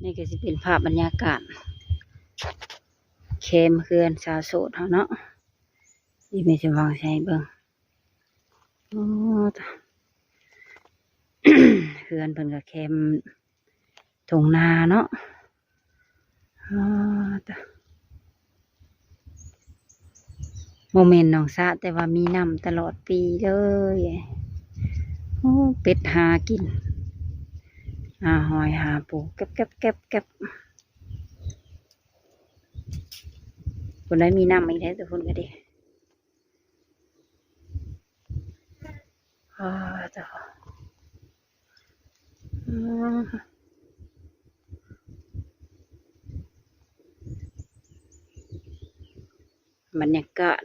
ນີ້ກໍຊິເປັນພາບບັນຍາກາດແຄມເຮືອນສາວໂສດເຮົາເນາະ ທີ່ແມ່ສະຫວ່າງໃຫ້ເບິ່ງ. ໂອ້ ເຮືອນເພິ່ນກໍແຄມທົ່ງນາເນາະ. ອາ ຕະ ບໍ່ແມ່ນໜອງສະ ແຕ່ວ່າມີນ້ຳຕະຫຼອດປີເລີຍ. ໂອ້ ເປັດຫາກິນ ຫາຫອຍຫາປູ ແກັບໆໆໆ. ພຸ້ນໄດ້ມີນ້ຳອີກແລ້ວ ແຕ່ພຸ້ນກໍດີ. ອາ ເຈົ້າ ອືມ ບັນຍາກາດ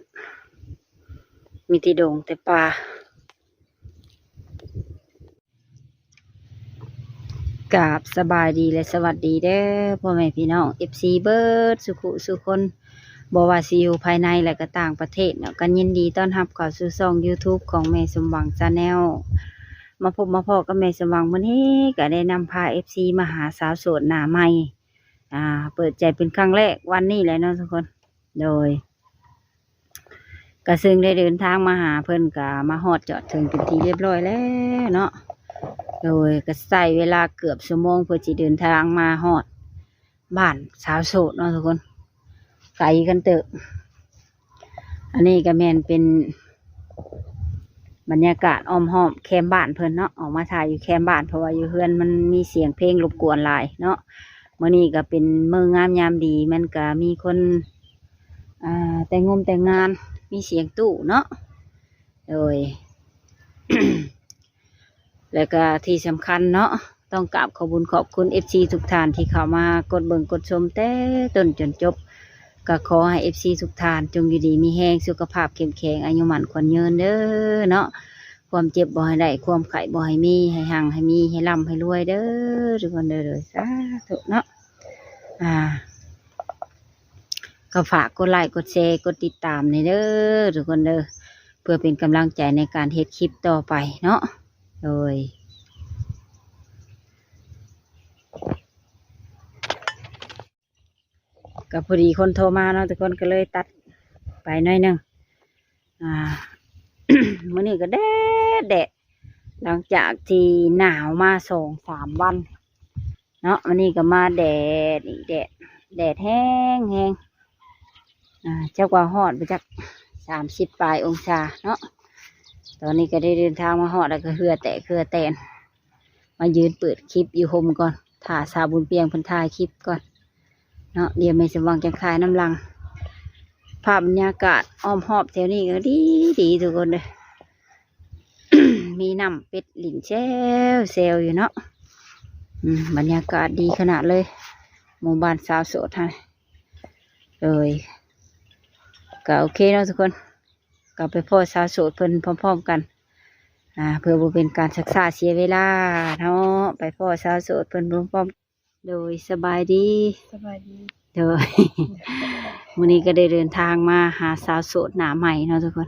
ມີແຕ່ດົງແຕ່ປ່າ. ກາບສະບາຍດີ ແລະ ສະຫວັດດີເດີ ພໍ່ແມ່ພີ່ນ້ອງ ເອັຟຊີ ເບິດສູ່ຄູ່ສູ່ຄົນ ບໍ່ວ່າຊິຢູ່ພາຍໃນ ແລະ ກໍຕ່າງປະເທດເນາະ. ກໍຍິນດີຕ້ອນຮັບເຂົ້າສູ່ຊ່ອງ YouTube ຂອງແມ່ສົມຫວັງ Channel. ມາພົບມາພໍ້ກັບແມ່ສົມຫວັງມື້ນີ້ ກໍໄດ້ນຳພາ ເອັຟຊີ ມາຫາສາວໂສດໜ້າໃໝ່ ອ່າ ເປີດໃຈເປັນຄັ້ງແລກ ວັນນີ້ແຫຼະເນາະທຸກຄົນ. ໂດຍ ກະເຊິ່ງໄດ້ເດີນທາງມາຫາເພິ່ນ ກະມາຮອດຈອດເຖິງເປັນທີ່ຮຽບຮ້ອຍແລ້ວເນາະ. ໂດຍ ກະໃຊ້ເວລາເກືອບຊົ່ວໂມງ ເພື່ອຊິເດີນທາງມາຮອດບ້ານສາວໂສດເນາະທຸກຄົນ ໄກກັນເຕີບ. ອັນນີ້ກະແມ່ນເປັນບັນຍາກາດອ້ອມຮອບແຄມບ້ານເພິ່ນເນາະ ອອກມາຖ່າຍຢູ່ແຄມບ້ານ ເພາະວ່າຢູ່ເຮືອນມັນມີສຽງເພງລົບກວນຫຼາຍເນາະ. ມື້ນີ້ກະເປັນມື້ງາມຍາມດີ ມັນກະມີຄົນ ອ່າ ແຕ່ງງົມແຕ່ງງານ ມີສຽງຕູ້ເນາະ. ໂດຍ ແລ້ວກະທີ່ສຳຄັນເນາະ ຕ້ອງກາບຂອບບຸນຂອບຄຸນ ເອັຟຊີ ທຸກທ່ານທີ່ເຂົ້າມາກົດເບິ່ງກົດຊົມແຕ່ຕົ້ນຈົນຈົບ. ກະຂໍໃຫ້ ເອັຟຊີ ທຸກທ່ານຈົ່ງຢູ່ດີມີແຮງ ສຸຂະພາບເຂັ້ມແຂງ ອາຍຸໝັ້ນຂວັນຍືນເດີເນາະ. ຄວາມເຈັບບໍ່ໃຫ້ໄດ້ ຄວາມໄຂ້ບໍ່ໃຫ້ມີ ໃຫ້ຮັ່ງໃຫ້ມີ ໃຫ້ລ່ຳໃຫ້ລວຍເດີທຸກຄົນເດີ. ໂດຍ ສາທຸເນາະ. ອ່າ ກໍຝາກກົດໄລ ກົດແຊ ກົດຕິດຕາມແດ່ເດີທຸກຄົນເດີ ເພື່ອເປັນກຳລັງໃຈໃນການເຮັດຄລິບຕໍ່ໄປເນາະ. ໂດຍ ກໍພໍດີຄົນໂທມາເນາະທຸກຄົນ ກໍເລີຍຕັດໄປໜ້ອຍໜຶ່ງ. ອ່າ ມື້ນີ້ກໍແດດ ແດດ ຫຼັງຈາກທີ່ໜາວມາສອງສາມວັນເນາະ ມື້ນີ້ກໍມາແດດອີກ ແດດ ແດດແຮງໆ. ອ່າ ຈັກວ່າຮອດບໍ່ຈັກ ສາມສິບປາຍອົງສາເນາະ. ຕອນນີ້ກໍໄດ້ເດີນທາງມາຮອດ ແລ້ວກໍເຫື່ອແຕກເຫື່ອແຕນ ມາຢືນເປີດຄລິບຢູ່ຮົ່ມກ່ອນ ຖ້າສາວບຸນປ່ຽງເພິ່ນຖ່າຍຄລິບກ່ອນເນາະ ດຽວແມ່ສົມຫວັງຈັ່ງຖ່າຍນຳຫຼັງ. ພາບບັນຍາກາດອ້ອມຮອບແຖວນີ້ກໍດີໆ ທຸກຄົນເດີ ມີນ້ຳເປັດຫຼິ້ນແຊວໆຢູ່ເນາະ. ອືມ ບັນຍາກາດດີຂະໜາດເລີຍ ໝູ່ບ້ານສາວໂສດຫັ້ນ. ໂດຍ ກໍໂອເຄເນາະທຸກຄົນ ກໍໄປພໍ້ສາວໂສດເພິ່ນພ້ອມໆກັນ ອ່າ ເພື່ອບໍ່ເປັນການຊັກຊ້າເສຍເວລາເນາະ ໄປພໍ້ສາວໂສດເພິ່ນພ້ອມໆ. ໂດຍ ສະບາຍດີ ສະບາຍດີ. ໂດຍ ມື້ນີ້ກໍໄດ້ເດີນທາງມາຫາສາວໂສດໜ້າໃໝ່ເນາະທຸກຄົນ.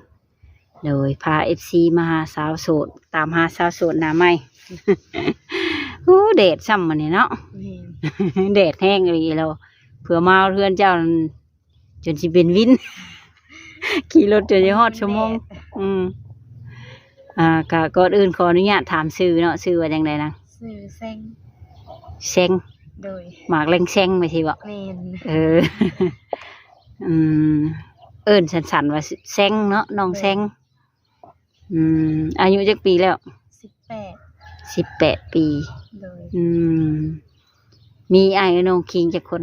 ໂດຍ ພາ ເອັຟຊີ ມາຫາສາວໂສດ ຕາມຫາສາວໂສດໜ້າໃໝ່. ໂອ້ ແດດຊ້ຳມື້ນີ້ເນາະ. ແມ່ນ ແດດແຮງອີ່ຫຼີແລ້ວ ເພື່ອມາເຮືອນເຈົ້ານັ້ນ ຈົນຊິເປັນວິນ ຂີ່ລົດຈົນຊິຮອດຊົ່ວໂມງ. ແດດ ອືມ ອ່າ ກະກ່ອນອື່ນຂໍອະນຸຍາດຖາມຊື່ເນາະ ຊື່ວ່າຈັ່ງໃດນະ? ຊື່ແຊງ ແຊງ ໂດຍ ໝາກແລງແຊງ ແມ່ນຊີ້ບໍ່? ແມ່ນ ເອີ ອືມ ເອີ້ນສັ້ນໆວ່າແຊງເນາະ ນ້ອງແຊງ. ໂດຍ ອືມ ອາຍຸຈັກປີແລ້ວ? ສິບແປດ ສິບແປດປີ. ໂດຍ ອືມ ມີອ້າຍນ້ອງຄີງຈັກຄົນ?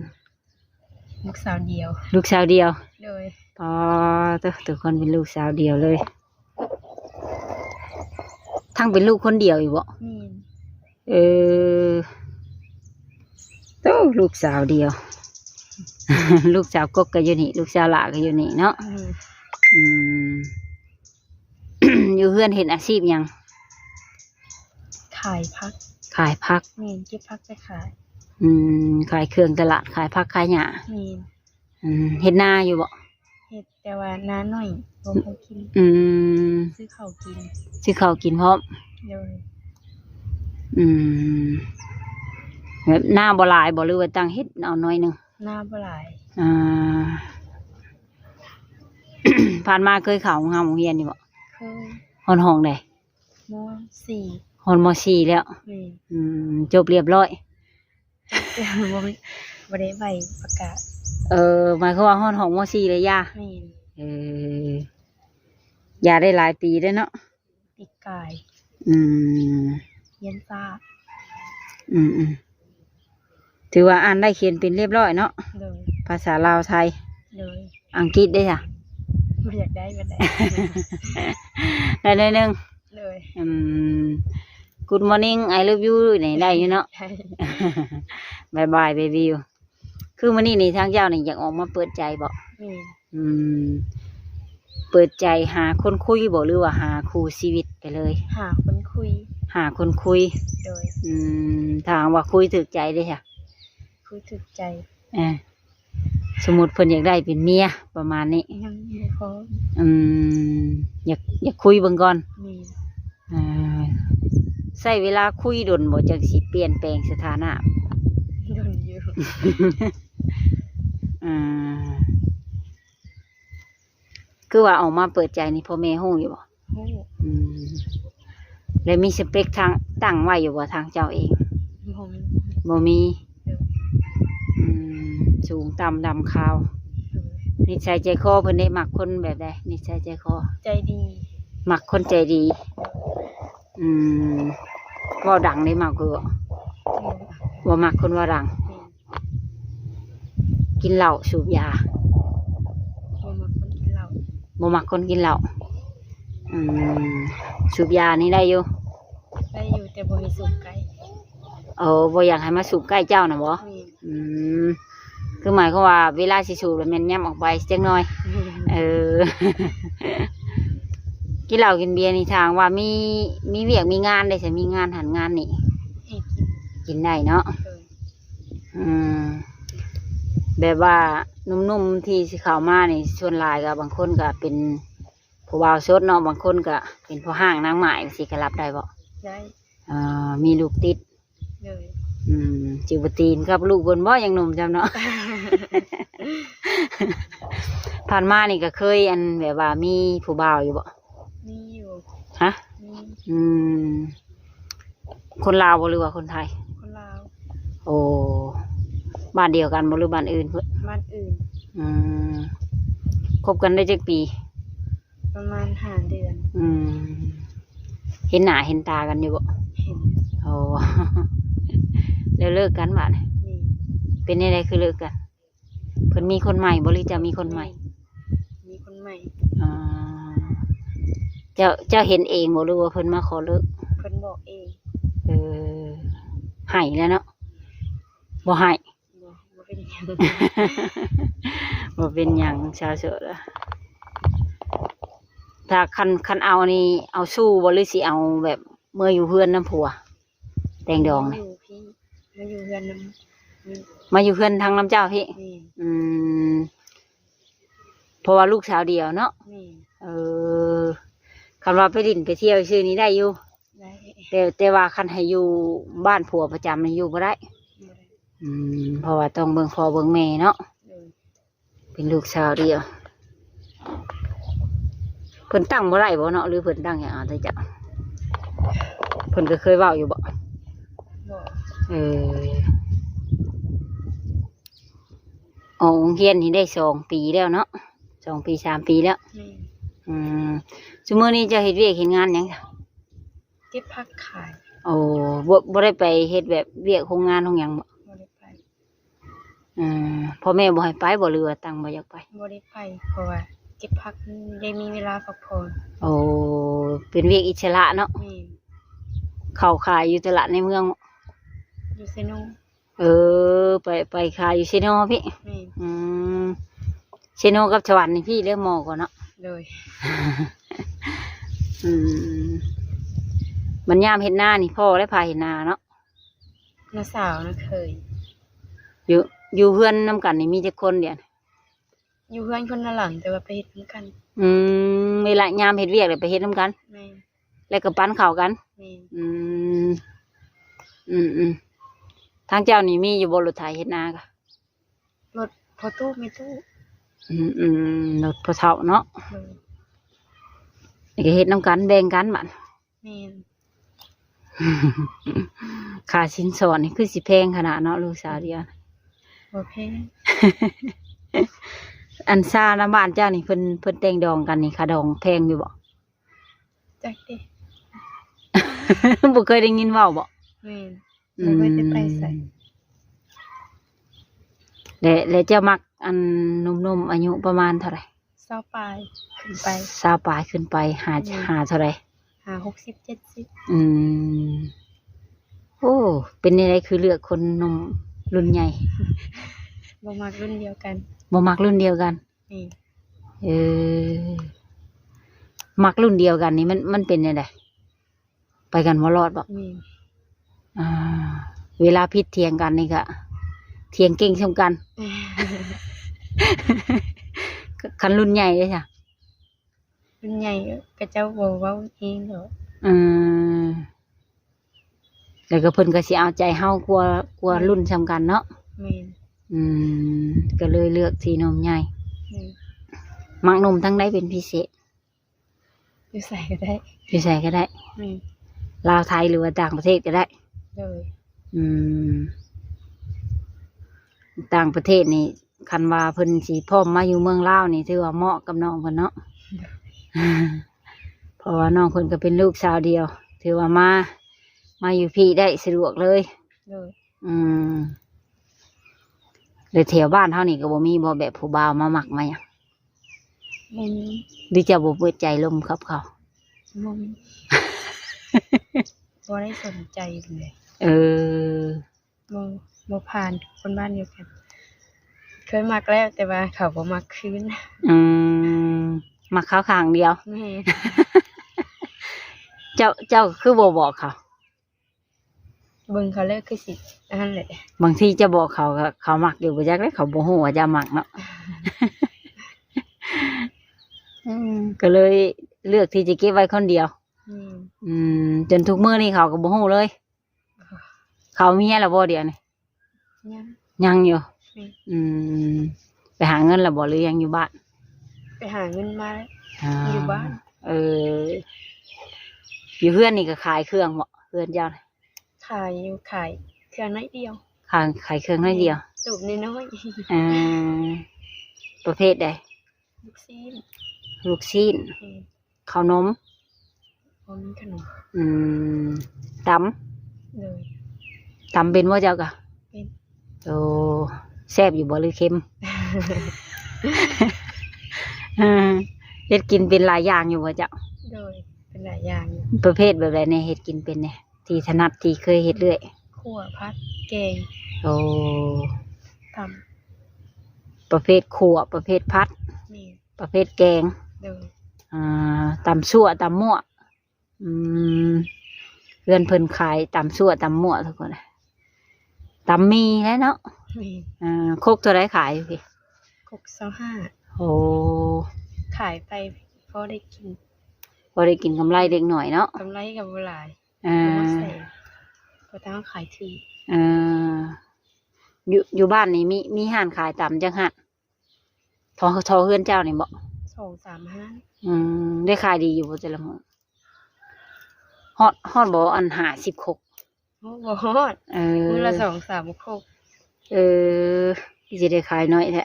ລູກສາວດຽວ ລູກສາວດຽວ. ໂດຍ ອໍ ໂຕ ທຸກຄົນເປັນລູກສາວດຽວເລີຍ ທັງເປັນລູກຄົນດຽວອີກບໍ່? ແມ່ນ ເອີ ໂຕ ລູກສາວດຽວ ລູກສາວກົກກໍຢູ່ນີ້ ລູກສາວຫຼ້າກໍຢູ່ນີ້ເນາະ. ແມ່ນ ອືມ ຢູ່ເຮືອນເຮັດອາຊີບຫຍັງ? ຂາຍຜັກ ຂາຍຜັກ. ແມ່ນ ເກັບຜັກໄປຂາຍ. ອືມ ຂາຍເຄື່ອງຕະຫຼາດ ຂາຍຜັກຂາຍຫຍ້າ. ແມ່ນ ອືມ ເຮັດນາຢູ່ບໍ່? ເຮັດ ແຕ່ວ່ານາໜ້ອຍ ບໍ່ພໍກິນ. ອືມ ຊື້ເຂົ້າກິນ ຊື້ເຂົ້າກິນພ້ອມ. ໂດຍ ອືມ ແບບນາບໍ່ຫຼາຍບໍ່ ຫຼືວ່າຕັ້ງເຮັດເອົາໜ້ອຍໜຶ່ງ? ນາບໍ່ຫຼາຍ. ອ່າ ຜ່ານມາເຄີຍເຂົ້າໂຮງຮ່ຳໂຮງຮຽນຢູ່ບໍ່? ເຄີຍ. ຮອດຫ້ອງໃດ? ມໍສີ່. ຮອດມໍສີ່ແລ້ວ? ແມ່ນ. ອືມ ຈົບລຽບຮ້ອຍ? ບໍ່ມີ ບໍ່ໄດ້ໃບປະກາດ. ເອີ ໝາຍຄວາມວ່າຮອດຫ້ອງມໍສີ່ແລ້ວຢ່າ? ແມ່ນ. ເອີ ຢ່າໄດ້ຫຼາຍປີແລ້ວເນາະ? ປີກາຍ. ອືມ ຮຽນຊ້າ. ອືມໆ ຖືວ່າອ່ານໄດ້ຂຽນເປັນລຽບຮ້ອຍເນາະ? ໂດຍ. ພາສາລາວໄທ? ໂດຍ. ອັງກິດເດ້ຊະ? ບໍ່ຢາກໄດ້ປານໃດ. ໄດ້ໜ້ອຍໜຶ່ງ? ໂດຍ. ອືມ Good morning I love you ນີ້ໄດ້ຢູ່ເນາະ? ໄດ້. Bye bye baby. ຄືມື້ນີ້ນີ້ທາງເຈົ້ານີ້ຢາກອອກມາເປີດໃຈບໍ? ແມ່ນ. ອືມ ເປີດໃຈຫາຄົນຄຸຍບໍ ຫຼືວ່າຫາຄູ່ຊີວິດໄປເລີຍ? ຫາຄົນຄຸຍ. ຫາຄົນຄຸຍ. ໂດຍ. ອືມ ຖ້າຫາກວ່າຄຸຍຖືກໃຈເດ້ຊະ? ຄຸຍຖືກໃຈ. ເອີ ສົມມຸດເພິ່ນຢາກໄດ້ເປັນເມຍປະມານນີ້? ຍັງບໍ່ພ້ອມ. ອືມ ຢາກ ຢາກຄຸຍເບິ່ງກ່ອນ. ແມ່ນ. ເອີ ໃຊ້ເວລາຄຸຍດົນບໍ່ ຈັ່ງຊິປ່ຽນແປງສະຖານະ? ດົນຢູ່. ເອີ ຄືວ່າອອກມາເປີດໃຈນີ້ ພໍ່ແມ່ຮູ້ຢູ່ບໍ່? ຮູ້. ອືມ ແລ້ວມີສະເປັກທາງ ຕັ້ງໄວ້ຢູ່ບໍ່ ທາງເຈົ້າເອງ? ບໍ່ມີ. ບໍ່ມີ. ໂດຍ. ອືມ ສູງຕ່ຳດຳຂາວ. ໂດຍ. ນິດໄສໃຈຄໍເພິ່ນເດ້ ມັກຄົນແບບໃດ? ນິດໄສໃຈຄໍ? ໃຈດີ. ມັກຄົນໃຈດີ. ອືມ ເວົ້າດັງເດ້ ມັກຢູ່ບໍ່? ບໍ່. ບໍ່ມັກຄົນເວົ້າດັງ. ແມ່ນ. ກິນເຫຼົ້າສູບຢາ? ບໍ່ມັກຄົນກິນເຫຼົ້າ. ບໍ່ມັກຄົນກິນເຫຼົ້າ. ອືມ ສູບຢານີ້ໄດ້ຢູ່? ໄດ້ຢູ່ ແຕ່ບໍ່ໃຫ້ສູບໃກ້. ໂອ້ ບໍ່ຢາກໃຫ້ມາສູບໃກ້ເຈົ້ານະບໍ? ແມ່ນ. ອືມ ຄືໝາຍຄວາມວ່າເວລາຊິສູບລະແມ່ນຍາມອອກໄປຈັກໜ້ອຍ. ແມ່ນ. ເອີ ກິນເຫຼົ້າກິນເບຍນີ້ ຖ້າຫາກວ່າມີ ມີວຽກມີງານເດ້ຊະ ມີງານຫັ້ນງານນີ້ ໃຫ້ກິນ ກິນໄດ້ເນາະ? ໂດຍ. ອືມ ແບບວ່າໜຸ່ມໆທີ່ຊິເຂົ້າມານີ້ ສ່ວນຫຼາຍກໍບາງຄົນກໍເປັນຜູ້ບ່າວໂສດເນາະ, ບາງຄົນກໍເປັນພໍ່ຮ້າງນາງໝ້າຍ ຈັ່ງຊີ້ກໍຮັບໄດ້ບໍ່? ໄດ້. ເອີ ມີລູກຕິດ. ໂດຍ. ອືມ ຊິບໍ່ຕີນກັບລູກເພິ່ນບໍ່? ຍັງໜຸ່ມຊ່ຳເນາະ. ຜ່ານມານີ້ກໍເຄີຍ ອັນ ແບບວ່າມີຜູ້ບ່າວຢູ່ບໍ່? ມີຢູ່. ຮະ? ມີ. ອືມ ຄົນລາວບໍ່ ຫຼືວ່າຄົນໄທ? ຄົນລາວ. ໂອ້ ບ້ານດຽວກັນບໍ່ ຫຼືບ້ານອື່ນພຸ້ນ? ບ້ານອື່ນ. ອືມ ຄົບກັນໄດ້ຈັກປີ? ປະມານຫ້າເດືອນ. ອືມ ເຫັນໜ້າເຫັນຕາກັນຢູ່ບໍ່? ເຫັນ. ໂອ້ ແລ້ວເລີກກັນບາດນີ້? ແມ່ນ. ເປັນແນວໃດຄືເລີກກັນ? ເພິ່ນມີຄົນໃໝ່ບໍ່ ຫຼືເຈົ້າມີຄົນໃໝ່? ມີຄົນໃໝ່. ອໍ ເຈົ້າ ເຈົ້າເຫັນເອງບໍ່ ຫຼືວ່າເພິ່ນມາຂໍເລີກ? ເພິ່ນບອກເອງ. ເອີ ໃຫ້ແລ້ວເນາະ? ບໍ່ໃຫ້. ບໍ່ ບໍ່ເປັນຫຍັງ. ບໍ່ເປັນຫຍັງ ສາວໂສດ. ຖ້າຄັນ ຄັນເອົານີ້ ເອົາຊູ້ບໍ່ ຫຼືຊິເອົາແບບເມືອຢູ່ເຮືອນນຳຜົວ? ແຕ່ງດອງນີ້ ມາຢູ່ພີ້ ມາຢູ່ເຮືອນນຳ ມາຢູ່ເຮືອນທາງນຳເຈົ້າພີ້. ແມ່ນ. ອືມ ເພາະວ່າລູກສາວດຽວເນາະ. ແມ່ນ. ເອີ ຄັນວ່າໄປຫຼິ້ນໄປທ່ຽວຊື່ນີ້ໄດ້ຢູ່? ໄດ້. ແຕ່ ແຕ່ວ່າຄັນໃຫ້ຢູ່ບ້ານຜົວປະຈຳນີ້ຢູ່ບໍ່ໄດ້? ບໍ່ໄດ້. ອືມ ເພາະວ່າຕ້ອງເບິ່ງພໍ່ເບິ່ງແມ່ເນາະ. ໂດຍ. ເປັນລູກສາວດຽວ ເພິ່ນຕັ້ງບໍ່ໄດ້ບໍ່ເນາະ ຫຼືເພິ່ນຕັ້ງຫຍັງເອົາແຕ່ເຈົ້າ? ເພິ່ນກໍເຄີຍເວົ້າຢູ່ບໍ່? ບໍ່. ເອີ ອອກໂຮງຮຽນນີ້ໄດ້ສອງປີແລ້ວເນາະ ສອງປີ ສາມປີແລ້ວ. ແມ່ນ. ອືມ ຊຸມື້ນີ້ເຈົ້າເຮັດວຽກເຮັດງານຫຍັງ? ເກັບຜັກຂາຍ. ໂອ້ ບໍ່ ບໍ່ໄດ້ໄປເຮັດແບບວຽກໂຮງງານໂຮງຫຍັງບໍ່? ບໍ່ໄດ້ໄປ. ອືມ ພໍ່ແມ່ບໍ່ໃຫ້ໄປບໍ່ ຫຼືວ່າຕັ້ງບໍ່ຢາກໄປ? ບໍ່ໄດ້ໄປ ເພາະວ່າເກັບຜັກ ໄດ້ມີເວລາພັກຜ່ອນ. ໂອ້ ເປັນວຽກອິດສະຫຼະເນາະ. ແມ່ນ. ເຂົ້າຂາຍຢູ່ຕະຫຼາດໃນເມືອງ? ຢູ່ເຊໂນ. ເອີ ໄປ ໄປຂາຍຢູ່ເຊໂນພີ້. ແມ່ນ. ອືມ ເຊໂນກັບສະຫວັນນີ້ພີ້ເລີຍ ມໍ່ກວ່າເນາະ. ໂດຍ. ອືມ ບັດຍາມເຮັດນານີ້ ພໍ່ແລະພາເຮັດນາເນາະ? ນ້າສາວ ນ້າເຂີຍ. ຢູ່ ຢູ່ເຮືອນນຳກັນນີ້ມີຈັກຄົນດຽວ? ຢູ່ເຮືອນຄົນລະຫຼັງ ແຕ່ວ່າໄປເຮັດນຳກັນ. ອືມ ເວລາຍາມເຮັດວຽກແລ້ວໄປເຮັດນຳກັນ? ແມ່ນ. ແລ້ວກໍປັນເຂົ້າກັນ? ແມ່ນ. ອືມ ອືມໆ ທາງເຈົ້ານີ້ມີຢູ່ບໍ່ລົດໄຖເຮັດນາກະ? ລົດພໍ່ຕູ້ແມ່ຕູ້. ອືມໆ ລົດພໍ່ເຖົ້າເນາະ. ໂດຍ. ນີ້ກໍເຮັດນຳກັນ ແບ່ງກັນບາດ. ແມ່ນ. ຄ່າສິນສອດນີ້ຄືຊິແພງຂະໜາດເນາະ ລູກສາວດຽວ. ບໍ່ແພງ. ອັນຊາວນຳບ້ານເຈົ້ານີ້ ເພິ່ນ ເພິ່ນແຕ່ງດອງກັນນີ້ ຄ່າດອງແພງຢູ່ບໍ່? ຈັກເດ. ບໍ່ເຄີຍໄດ້ຍິນເວົ້າບໍ່? ແມ່ນ. ອືມ. ບໍ່ເຄີຍໄດ້ໄປໃສ. ແລະ ແລະເຈົ້າມັກອັນໜຸ່ມໆ ອາຍຸປະມານເທົ່າໃດ? ຊາວປາຍຂຶ້ນໄປ. ຊາວປາຍຂຶ້ນໄປ ຫາ ແມ່ນ. ຫາເທົ່າໃດ? ຫາຫົກສິບ ເຈັດສິບ. ອືມ. ໂອ້ ເປັນແນວໃດຄືເລືອກຄົນໜຸ່ມລຸ້ນໃຫຍ່? ບໍ່ມັກລຸ້ນດຽວກັນ. ບໍ່ມັກລຸ້ນດຽວກັນ. ແມ່ນ. ເອີ ມັກລຸ້ນດຽວກັນນີ້ ມັນ ມັນເປັນແນວໃດ? ໄປກັນບໍ່ລອດບໍ? ແມ່ນ. ອ່າ ເວລາຜິດຖຽງກັນນີ້ກະຖຽງເກັ່ງສ່ຳກັນ. ຄັນລຸ້ນໃຫຍ່ເດ້ຊະ? ລຸ້ນໃຫຍ່ເຂົາເຈົ້າບໍ່ເວົ້າແຮງດອກ. ເອີ ແລ້ວກໍເພິ່ນກໍຊິເອົາໃຈເຮົາກວ່າ ກວ່າ ແມ່ນ ລຸ້ນສ່ຳກັນເນາະ. ແມ່ນ. ອືມ ກໍເລີຍເລືອກທີ່ໜຸ່ມໃຫຍ່. ແມ່ນ. ມັກໜຸ່ມທາງໃດເປັນພິເສດ? ຢູ່ໃສກໍໄດ້. ຢູ່ໃສກໍໄດ້. ແມ່ນ. ລາວໄທ ຫຼືວ່າຕ່າງປະເທດກໍໄດ້. ໂດຍ. ອືມ ຕ່າງປະເທດນີ້ ຄັນວ່າເພິ່ນຊິພ້ອມມາຢູ່ເມືອງລາວນີ້ ຖືວ່າເໝາະກັບນ້ອງເພິ່ນເນາະ. ໂດຍ. ເພາະວ່ານ້ອງເພິ່ນກໍເປັນລູກສາວດຽວ ຖືວ່າມາ ມາຢູ່ພີ້ໄດ້ສະດວກເລີຍ. ໂດຍ. ອືມ ແລ້ວແຖວບ້ານເຮົານີ້ກໍບໍ່ມີບໍ່ ແບບຜູ້ບ່າວມາມັກມາຫຍັງ? ບໍ່ມີ. ຫຼືເຈົ້າບໍ່ເປີດໃຈລົມກັບເຂົາ? ບໍ່ມີ. ບໍ່ໄດ້ສົນໃຈເລີຍ. ເອີ. ບໍ່ ບໍ່ຜ່ານຄົນບ້ານດຽວກັນ. ເຄີຍມັກແລ້ວ ແຕ່ວ່າເຂົາບໍ່ມັກຄືນ. ອືມ ມັກເຂົາຂ້າງດຽວ. ແມ່ນ. ເຈົ້າ ເຈົ້າຄືບໍ່ບອກເຂົາ? ເບິ່ງເຂົາແລ້ວຄືຊິອັນນັ້ນແຫຼະ. ບາງທີເຈົ້າບອກເຂົາ ເຂົາມັກຢູ່ບໍ່ຈັກເດ້ ເຂົາບໍ່ຮູ້ວ່າເຈົ້າມັກເນາະ. ອືມ ກໍເລີຍເລືອກທີ່ຈະເກັບໄວ້ຄົນດຽວ. ແມ່ນ. ອືມ ຈົນທຸກມື້ນີ້ເຂົາກໍບໍ່ຮູ້ເລີຍ. ເຂົາເມຍແລ້ວບໍ່ດຽວນີ້? ຍັງ. ຍັງຢູ່. ແມ່ນ. ອືມ ໄປຫາເງິນແລ້ວບໍ່ ຫຼືຍັງຢູ່ບ້ານ? ໄປຫາເງິນມາແລ້ວ. ອ່າ ຢູ່ບ້ານ. ເອີ ຢູ່ເຮືອນນີ້ກໍຂາຍເຄື່ອງບໍ່ ເຮືອນເຈົ້າ? ຂາຍຢູ່ ຂາຍເຄື່ອງໜ້ອຍດຽວ. ຂາຍ ຂາຍເຄື່ອງໜ້ອຍດຽວ. ແມ່ນ. ຕູບນ້ອຍໆ. ເອີ ປະເພດໃດ? ລູກຊີ້ນ. ລູກຊີ້ນ. ແມ່ນ. ເຂົ້າໜົມ. ບໍ່ມີຂະໜົມ. ອືມ ຕຳ. ໂດຍ. ຕຳເປັນບໍ່ເຈົ້າກະ? ເປັນ. ໂອ້ ແຊບຢູ່ບໍ່ ຫຼືເຄັມ? ເຮັດກິນເປັນຫຼາຍຢ່າງຢູ່ບໍ່ເຈົ້າ? ໂດຍ ເປັນຫຼາຍຢ່າງຢູ່. ປະເພດແບບໃດແດ່ ເຮັດກິນເປັນແດ່ ທີ່ຖະໜັດ ທີ່ເຄີຍເຮັດເລື້ອຍ? ຂົ້ວ ຜັດ ແກງ. ໂອ້ ຕຳ. ປະເພດຂົ້ວ ປະເພດຜັດ. ແມ່ນ. ປະເພດແກງ. ໂດຍ. ອ່າ ຕຳຊົ່ວ ຕຳມົ້ວ. ອືມ ເຮືອນເພິ່ນຂາຍຕຳຊົ່ວ ຕຳມົ້ວທຸກຄົນ. ຕຳໝີ່ແຫຼະເນາະ. ແມ່ນ. ອ່າ ຄົກເທົ່າໃດຂາຍຢູ່ພີ້? ຄົກຊາວຫ້າ. ໂອ້ ຂາຍໄປພໍໄດ້ກິນ. ພໍໄດ້ກິນກຳໄລເລັກນ້ອຍເນາະ. ກຳໄລກໍບໍ່ຫຼາຍ. ອ່າ ປະມານແສນ ເພາະວ່າເຮົາຂາຍຖືກ. ເອີ ຢູ່ ຢູ່ບ້ານນີ້ມີ ມີຮ້ານຂາຍຕຳຈັກຮ້ານ? ທໍ່ ທໍ່ເຮືອນເຈົ້ານີ້ບໍ? ສອງສາມຮ້ານ. ອືມ ໄດ້ຂາຍດີຢູ່ບໍ່ແຕ່ລະມື້? ຮອດ ຮອດບໍ່ ອັນຫ້າສິບຄົກ? ໂອ້ ບໍ່ຮອດ. ເອີ ມື້ລະສອງສາມຄົກ. ເອີ ຄືຊິໄດ້ຂາຍໜ້ອຍແທ້.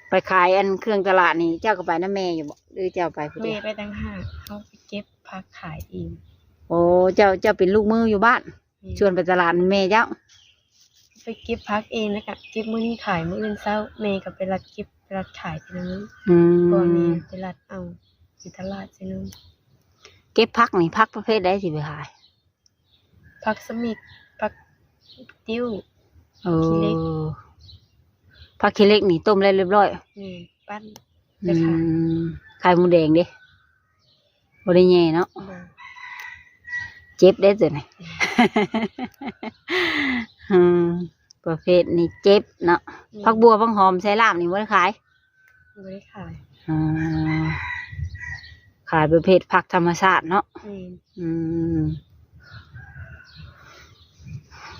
ໄປຂາຍອັນເຄື່ອງຕະຫຼາດນີ້ ເຈົ້າກໍໄປນຳແມ່ຢູ່ບໍ່ ຫຼືເຈົ້າໄປຜູ້ດຽວ? ແມ່ໄປຕ່າງຫາກ ເຮົາໄປເກັບຜັກຂາຍເອງ. ໂອ້ ເຈົ້າ ເຈົ້າເປັນລູກມືຢູ່ບ້ານ? ແມ່ນ. ຊວນໄປຕະຫຼາດແມ່ເຈົ້າ. ໄປເກັບຜັກເອງ ແລ້ວກະເກັບມື້ນີ້ຂາຍມື້ອື່ນເຊົ້າ ແມ່ກໍໄປລັດເກັບ ໄປລັດຂາຍແຕ່ລະມື້. ອືມ ພໍ່ແມ່ໄປລັດເອົາຢູ່ຕະຫຼາດເຊໂນ. ເກັບຜັກນີ້ ຜັກປະເພດໃດທີ່ໄປຂາຍ? ຜັກສະມິກ ຜັກຕິ້ວ. ໂອ້ ຂີ້ເຫຼັກ. ຜັກຂີ້ເຫຼັກນີ້ຕົ້ມແລ້ວລຽບລ້ອຍ? ແມ່ນ. ປັ່ນ ອືມ ໄປຂາຍ. ໄຂ່ມົດແດງເດ້? ບໍ່ໄດ້ແຍ່ເນາະ. ບໍ່. ເຈັບເດ້ໂຕນີ້. ອືມ ປະເພດນີ້ເຈັບເນາະ. ແມ່ນ. ຜັກບົວ ຜັກຫອມ ໃສ່ລາບນີ້ບໍ່ໄດ້ຂາຍ? ບໍ່ໄດ້ຂາຍ. ອ່າ ຂາຍປະເພດຜັກທຳມະຊາດເນາະ. ແມ່ນ. ອືມ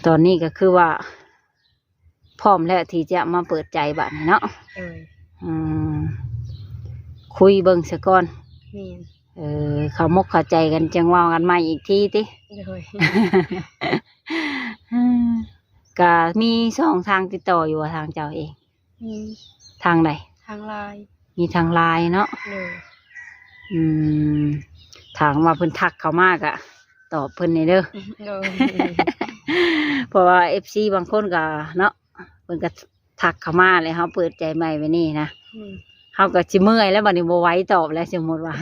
ຕອນນີ້ກໍຄືວ່າ ພ້ອມແລ້ວທີ່ຈະມາເປີດໃຈບາດນີ້ເນາະ. ໂດຍ. ອືມ ຄຸຍເບິ່ງຊະກ່ອນ. ແມ່ນ. ເອີ ເຂົ້າມົກເຂົ້າໃຈກັນ ຈັ່ງເວົ້າກັນໃໝ່ອີກທີຕິ. ໂດຍ. ກະມີຊ່ອງທາງຕິດຕໍ່ຢູ່ວ່າທາງເຈົ້າເອງ? ມີ. ທາງໃດ? ທາງ LINE. ມີທາງ LINE ເນາະ. ໂດຍ. ອືມ ຖ້າຫາກວ່າເພິ່ນທັກເຂົ້າມາກະຕອບເພິ່ນແດ່ເດີ. ໂດຍ. ເພາະວ່າ ເອັຟຊີ ບາງຄົນກະເນາະ ເພິ່ນກະທັກເຂົ້າມາ ແລ້ວເຮົາເປີດໃຈໃໝ່ແບບນີ້ນະ. ອືມ. ເຮົາກະຊິເມື່ອຍແລ້ວ ບາດນີ້ບໍ່ໄຫວຕອບແລ້ວ ສົມມຸດວ່າ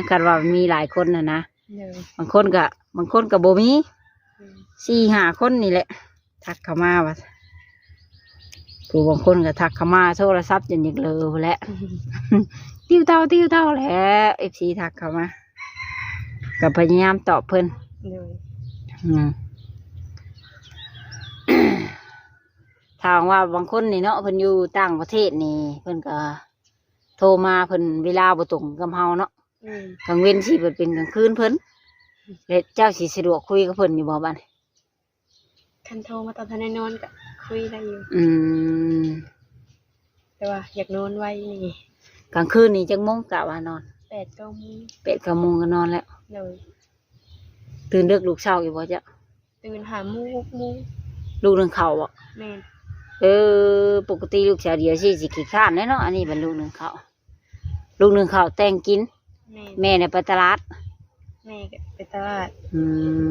ຄັນວ່າມີຫຼາຍຄົນຫັ້ນນະ. ໂດຍ. ບາງຄົນກະ ບາງຄົນກະບໍ່ມີ. ອືມ. ສີ່ຫ້າຄົນນີ້ແຫຼະ ທັກເຂົ້າມາວ່າ ຜູ້ບາງຄົນກໍທັກເຂົ້າມາ ໂທລະສັບຈົນຢາກເລີພຸ້ນແຫຼະ. ຕິວເຕົ່າຕິວເຕົ່າແຫຼະ ເອັຟຊີ ທັກເຂົ້າມາ ກໍພະຍາຍາມຕອບເພິ່ນ. ໂດຍ. ອືມ ຖ້າຫາກວ່າບາງຄົນນີ້ເນາະ ເພິ່ນຢູ່ຕ່າງປະເທດນີ້ ເພິ່ນກໍໂທມາ ເພິ່ນເວລາບໍ່ຕົງກັບເຮົາເນາະ. ອືມ. ກາງເວັນຊິເປັນກາງຄືນເພິ່ນ ແລ້ວເຈົ້າຊິສະດວກຄຸຍກັບເພິ່ນຢູ່ບໍ່ບາດນີ້? ຄັນໂທມາຕອນທັນໄດ້ນອນກໍຄຸຍໄດ້ຢູ່. ອືມ ແຕ່ວ່າຢາກນອນໄວນີ້. ກາງຄືນນີ້ຈັກໂມງກະວ່ານອນ? ແປດເກົ້າໂມງ. ແປດເກົ້າໂມງກໍນອນແລ້ວ. ໂດຍ. ຕື່ນເດິກລູກເຊົ້າຢູ່ບໍ່ເຈົ້າ? ຕື່ນຫ້າໂມງ ຫົກໂມງ. ລູກໜຶ້ງເຂົ້າບໍ່? ແມ່ນ. ເອີ ປົກກະຕິລູກສາວດຽວຊິ ຊິຂີ້ຄ້ານແດ່ເນາະ ອັນນີ້ບັດລູກໜຶ້ງເຂົ້າ. ລູກໜຶ້ງເຂົ້າແຕ່ງກິນ. ແມ່ນ. ແມ່ນີ້ໄປຕະຫຼາດ. ແມ່ກໍໄປຕະຫຼາດ. ອື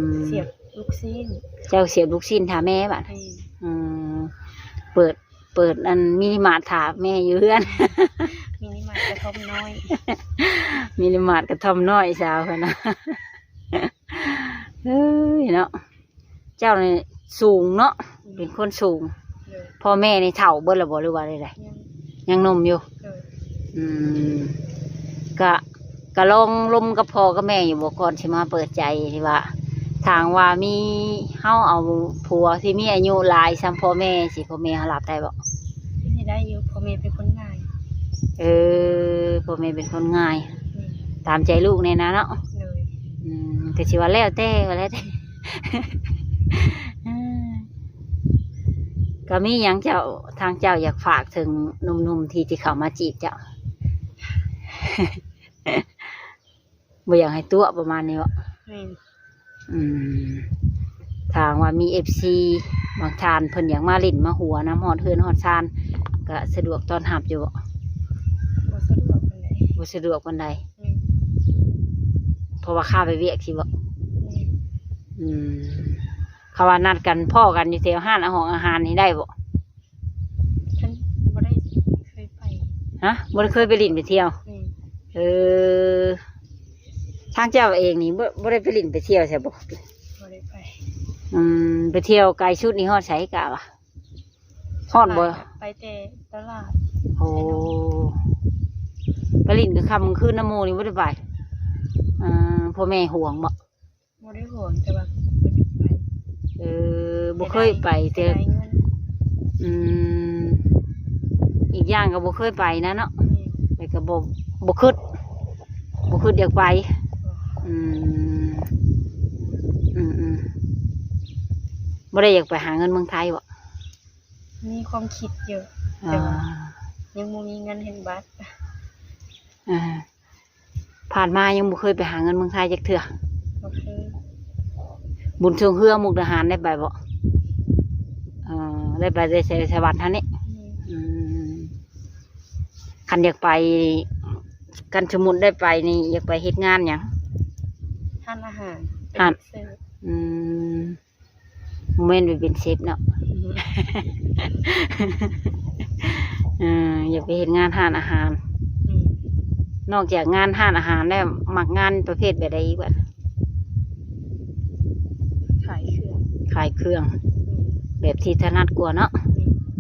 ມ ສຽບລູກຊີ້ນ. ເຈົ້າສຽບລູກຊີ້ນຖ້າແມ່ບາດ. ແມ່ນ. ອືມ ເປີດ ເປີດອັນມິນິມາດຖ້າແມ່ຢູ່ເຮືອນ. ມິນິມາດກະທ່ອມນ້ອຍ. ມິນິມາດກະທ່ອມນ້ອຍສາວເພິ່ນນະ. ເອີຍເນາະ ເຈົ້ານີ້ສູງເນາະ. ອືມ ເປັນຄົນສູງ. ໂດຍ. ພໍ່ແມ່ນີ້ເຖົ້າເບິດແລ້ວບໍ່ ຫຼືວ່າໃດໆ? ຍັງ ຍັງໜຸ່ມຢູ່. ໂດຍ. ອືມ ກະ ກະລອງລົມກັບພໍ່ກັບແມ່ຢູ່ບໍ່ ກ່ອນຊິມາເປີດໃຈ ທີ່ວ່າ ຖ້າຫາກວ່າມີ ເຮົາເອົາຜົວທີ່ມີອາຍຸຫຼາຍສ່ຳພໍ່ແມ່ ຊິ ພໍ່ແມ່ເຮົາຮັບໄດ້ບໍ່? ເຮັດໃຫ້ໄດ້ຢູ່ ພໍ່ແມ່ເປັນຄົນງ່າຍ. ເອີ ພໍ່ແມ່ເປັນຄົນງ່າຍ. ອືມ ຕາມໃຈລູກແດ່ນະເນາະ. ໂດຍ. ອືມ ກໍຊິວ່າແລ້ວແຕ່ ວ່າແລ້ວແຕ່. ກໍມີຫຍັງເຈົ້າ ທາງເຈົ້າຢາກຝາກເຖິງໜຸ່ມໆທີ່ ທີ່ເຂົ້າມາຈີບເຈົ້າ? ບໍ່ຢາກໃຫ້ຕົວະປະມານນີ້ເບາະ? ແມ່ນ. ອືມ ຖ້າຫາກວ່າມີເອັຟຊີບາງທ່ານເພິ່ນຢາກມາຫຼິ້ນມາຫົວນຳຮອດເຮືອນຮອດຊານ ກະສະດວກຕ້ອນຮັບຢູ່ເບາະ? ບໍ່ສະດວກປານໃດ. ບໍ່ສະດວກປານໃດ. ແມ່ນ. ເພາະວ່າຄາໄປວຽກຊີ້ເບາະ? ແມ່ນ. ອືມ ຄຳວ່ານັດກັນພໍ້ກັນຢູ່ແຖວຮ້ານອາຫອງອາຫານນີ້ໄດ້ບໍ່? ຄັນບໍ່ໄດ້ເຄີຍໄປ. ຮະ? ບໍ່ໄດ້ເຄີຍໄປຫຼິ້ນໄປທ່ຽວ? ແມ່ນ. ເອີ ທາງເຈົ້າເອງນີ້ບໍ່ ບໍ່ໄດ້ໄປຫຼິ້ນໄປທ່ຽວໃສບໍ່? ບໍ່ໄດ້ໄປ. ອືມ ໄປທ່ຽວໄກສຸດນີ້ຮອດໃສກະວ່າ? ຮອດບໍ່? ໄປ ໄປແຕ່ຕະຫຼາດ. ໂອ້ ໄປຫຼິ້ນກາງຄ່ຳກາງຄືນນຳໝູ່ນີ້ບໍ່ໄດ້ໄປ? ເອີ ພໍ່ແມ່ຫວງບໍ່? ບໍ່ໄດ້ຫວງ ແຕ່ວ່າບໍ່ຢາກໄປ. ເອີ ບໍ່ເຄີຍໄປແຕ່ ເສຍດາຍເງິນ. ອືມ ອີກຢ່າງກໍບໍ່ເຄີຍໄປນະເນາະ. ແມ່ນ. ແລ້ວກໍບໍ່ ບໍ່ຄິດ ບໍ່ຄິດຢາກໄປ. ບໍ່. ອືມ ອືມໆ ບໍ່ໄດ້ຢາກໄປຫາເງິນເມືອງໄທບໍ່? ມີຄວາມຄິດຢູ່ ອ່າ ແຕ່ວ່າຍັງບໍ່ມີເງິນເຮັດບັດ. ອ່າ ຜ່ານມາຍັງບໍ່ເຄີຍໄປຫາເງິນເມືອງໄທຈັກເທື່ອ? ບໍ່ເຄີຍ. ບຸນຊ່ວງເຮືອມຸກດາຫານໄດ້ໄປບໍ່? ເອີ ໄດ້ໄປແຕ່ໄສ ໄຊສະຫວັນຫັ້ນນີ້? ອືມ ອືມ ຄັນຢາກໄປ ຄັນສົມມຸດໄດ້ໄປນີ້ ຢາກໄປເຮັດງານຫຍັງ? ຮ້ານອາຫານ. ຮ້ານ ເປັນເຊຟ. ອືມ ບໍ່ແມ່ນໄປເປັນເຊຟເນາະ. ອືມ ເອີ ຢາກໄປເຮັດງານຮ້ານອາຫານ. ອືມ ນອກຈາກງານຮ້ານອາຫານແລ້ວ ມັກງານປະເພດແບບໃດອີກບັດ? ຂາຍເຄື່ອງ. ຂາຍເຄື່ອງ. ອືມ ແບບທີ່ຖະໜັດກວ່າເນາະ.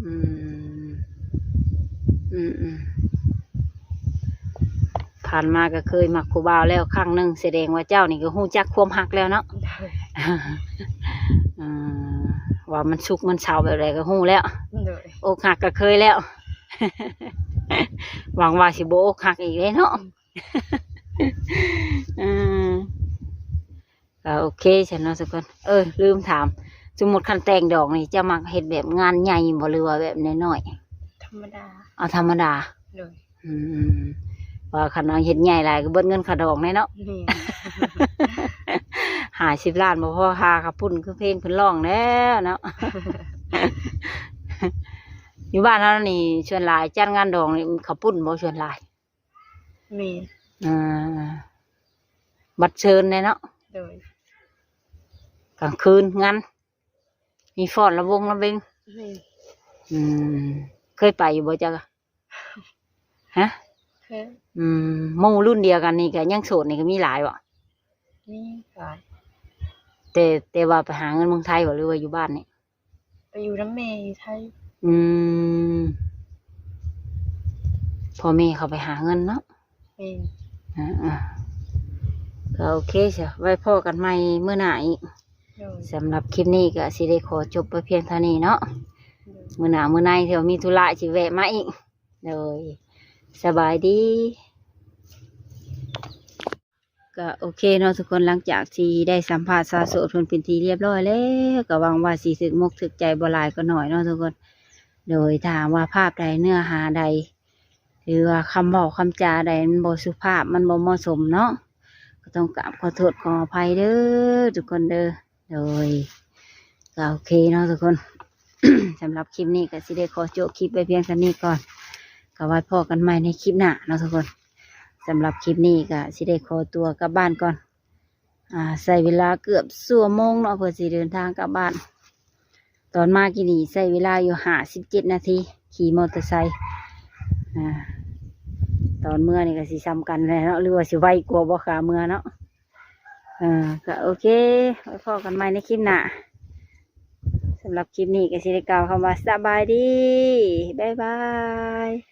ອືມ ອືມ ອືມ ອືມ. ຜ່ານມາກໍເຄີຍມັກຜູ້ບ່າວແລ້ວຄັ້ງໜຶ່ງ ສະແດງວ່າເຈົ້ານີ້ກໍຮູ້ຈັກຄວາມຮັກແລ້ວເນາະ. ໂດຍ. ອືມ ວ່າມັນສຸກມັນເຊົາແບບໃດກໍຮູ້ແລ້ວ. ໂດຍ. ອົກຫັກກໍເຄີຍແລ້ວ. ຫວັງວ່າຊິບໍ່ອົກຫັກອີກເດ້ເນາະ. ອືມ ອືມ ກໍໂອເຄຊັ້ນເນາະທຸກຄົນ. ເອີ ລືມຖາມ ສົມມຸດຄັນແຕ່ງດອງນີ້ ເຈົ້າມັກເຮັດແບບງານໃຫຍ່ບໍ່ ຫຼືວ່າແບບນ້ອຍໆ? ທຳມະດາ. ເອົາທຳມະດາ. ໂດຍ. ອືມ ວ່າຄັນເອົາເຮັດໃຫຍ່ຫຼາຍກໍເບິດເງິນຄ່າດອງແດ່ເນາະ. ແມ່ນ. ຫ້າສິບລ້ານບໍ່ພໍຄ່າເຂົ້າປຸ້ນ ຄືເພງເພິ່ນຮ້ອງແລ້ວເນາະ. ຢູ່ບ້ານເຮົານີ້ສ່ວນຫຼາຍຈັດງານດອງນີ້ເຂົ້າປຸ້ນບໍ່ ສ່ວນຫຼາຍ? ແມ່ນ. ອ່າ ບັດເຊີນແດ່ເນາະ. ໂດຍ. ກາງຄືນງານ ມີຟ້ອນລຳວົງລຳເວັງ. ແມ່ນ. ອືມ ເຄີຍໄປຢູ່ບໍ່ເຈົ້າ? ຮະ? ເຄີຍ. ອືມ ໝູ່ລຸ້ນດຽວກັນນີ້ກໍຍັງໂສດນີ້ກໍມີຫຼາຍບໍ່? ມີຫຼາຍ. ແຕ່ ແຕ່ວ່າໄປຫາເງິນເມືອງໄທບໍ່ ຫຼືວ່າຢູ່ບ້ານນີ້? ໄປຢູ່ນຳແມ່ຢູ່ໄທ. ອືມ ພໍ່ແມ່ເຂົາໄປຫາເງິນເນາະ. ແມ່ນ. ອ່າໆ ກໍໂອເຄຊະ ໄວ້ພໍ້ກັນໃໝ່ມື້ໜ້າອີກ. ໂດຍ. ສຳລັບຄລິບນີ້ກໍຊິໄດ້ຂໍຈົບໄປພຽງເທົ່ານີ້ເນາະ. ໂດຍ. ມື້ໜ້າມື້ໃນຖ້າມີທຸລະຊິແວະມາອີກ. ໂດຍ. ສະບາຍດີ. ກໍໂອເຄເນາະທຸກຄົນ ຫຼັງຈາກທີ່ໄດ້ສຳພາດສາວໂສດເພິ່ນເປັນທີ່ລຽບຮ້ອຍແລ້ວ ກໍຫວັງວ່າຊິຖືກມົກຖືກໃຈບໍ່ຫຼາຍກໍໜ້ອຍເນາະທຸກຄົນ. ໂດຍ ຖ້າຫາກວ່າພາບໃດ ເນື້ອຫາໃດ ຫຼືວ່າຄຳເວົ້າຄຳຈາໃດມັນບໍ່ສຸພາບ ມັນບໍ່ເໝາະສົມເນາະ ກໍຕ້ອງກາບຂໍໂທດຂໍອະໄພເດີທຸກຄົນເດີ. ໂດຍ ກໍໂອເຄເນາະທຸກຄົນ ສຳລັບຄລິບນີ້ກໍຊິໄດ້ຂໍໂຈະຄລິບໄວ້ພຽງເທົ່ານີ້ກ່ອນ ກໍໄວ້ພໍ້ກັນໃໝ່ໃນຄລິບໜ້າເນາະທຸກຄົນ. ສຳລັບຄລິບນີ້ກໍຊິໄດ້ຂໍຕົວກັບບ້ານກ່ອນ ອ່າ ໃຊ້ເວລາເກືອບຊົ່ວໂມງເນາະ ເພື່ອຊິເດີນທາງກັບບ້ານ. ຕອນມາກີ້ນີ້ໃຊ້ເວລາຢູ່ຫ້າສິບເຈັດນາທີ ຂີ່ມໍເຕີໄຊ. ອ່າ ຕອນເມືອນີ້ກໍຊິສ່ຳກັນແຫຼະເນາະ ຫຼືວ່າຊິໄວກວ່າບໍ່ ຂາເມືອເນາະ. ເອີ ກໍໂອເຄ ໄວ້ພໍ້ກັນໃໝ່ໃນຄລິບໜ້າ. ສຳລັບຄລິບນີ້ກໍຊິໄດ້ກ່າວຄຳວ່າສະບາຍດີ ບາຍບາຍ.